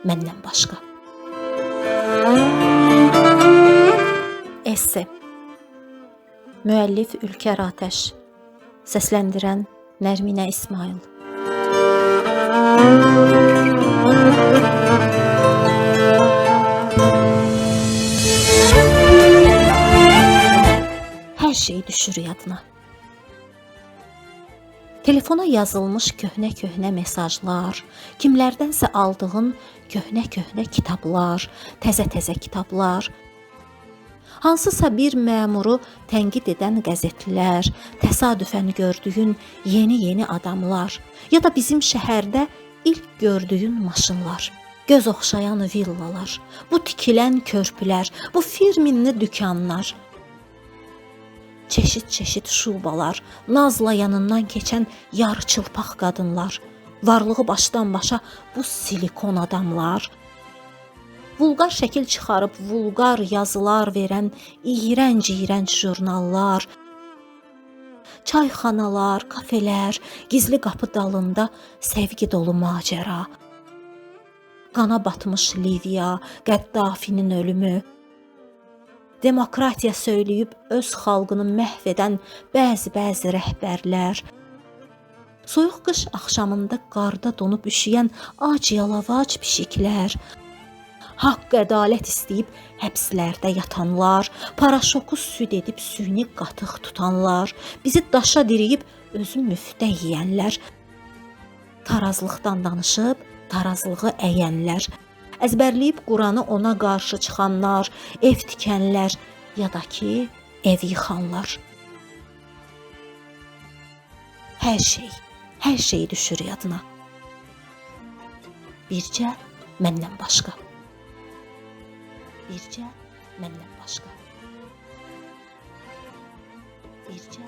məndən başqa. Esse. Müəllif Ülker Ateş. Səsləndirən Nərminə İsmail. Hər şey düşür yadına. Telefona yazılmış köhnə-köhnə mesajlar, kimlərdənsə aldığın köhnə-köhnə kitablar, təzə-təzə kitablar, hansısa bir məmuru tənqid edən qəzetlər, təsadüfən gördüyün yeni-yeni adamlar, ya da bizim şəhərdə ilk gördüyün maşınlar, göz oxşayan villalar, bu tikilən körpülər, bu firminli dükanlar, çeşid-çeşid şubalar, nazla yanından keçən yarıçılpaq qadınlar, varlığı başdan başa bu silikon adamlar, vulqar şəkil çıxarıb vulqar yazılar verən iyrənc-iyrənc jurnallar, çayxanalar, kafelər, gizli qapı dalında sevgi dolu macəra, qana batmış Liviya, Qəddafinin ölümü, demokratiya söyləyib öz xalqını məhv edən bəzi-bəzi rəhbərlər, soyuq qış axşamında qarda donub üşüyən ac yalavac pişiklər, haqq ədalət istəyib həbslərdə yatanlar, paraşoku süd edib süni qatıq tutanlar, bizi daşa diriyib özü müftə yeyənlər, tarazlıqdan danışıb tarazlığı əyənlər, əzbərləyib Quranı ona qarşı çıxanlar, ev tikənlər ya da ki, ev yıxanlar. Hər şey, hər şey düşür yadına. Bircə məndən başqa. Bircə məndən başqa. Bircə